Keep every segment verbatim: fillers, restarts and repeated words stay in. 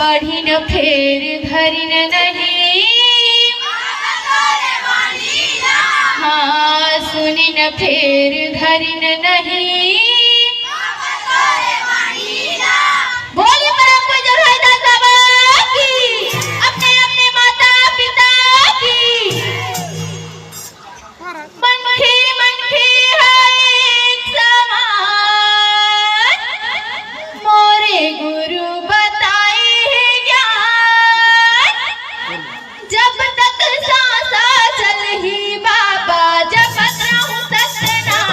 पढ़िन फेर धरिन नहीं। हाँ, सुनिन फेर धरिन नहीं। बोलिए परम पूज्य भाई दास बाबा की, अपने अपने माता पिता की। मनखे मनखे है एक समान, मोरे गुरु बताए हे ज्ञान। जब तक सांसा चलही बाबा, जपत रहूं सतनाम।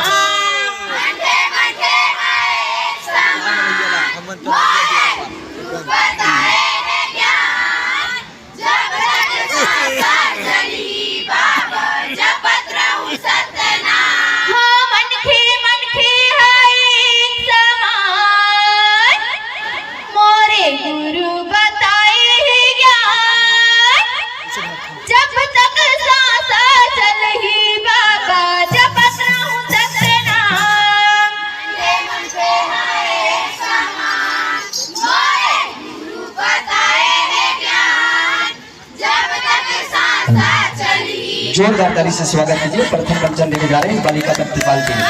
मनखे मनखे है एक समान, मोरे गुरु बताए हे ज्ञान। जब तक सांसा चलही बाबा, जपत रहूं सतनाम। हाँ, मनखे मनखे है एक समान, मोरे गुरु बताए हे ज्ञान। जब तक सांसा चलही बाबा, जपत रहूं सतनाम। मनखे मनखे है एक समान, मोरे गुरु बताए हे ज्ञान। जब तक सांसा चलही। जोरदार ताली से स्वागत कीजिए। प्रथम मंचन देने जा रहे हैं बालिका प्रतिपाल के लिए।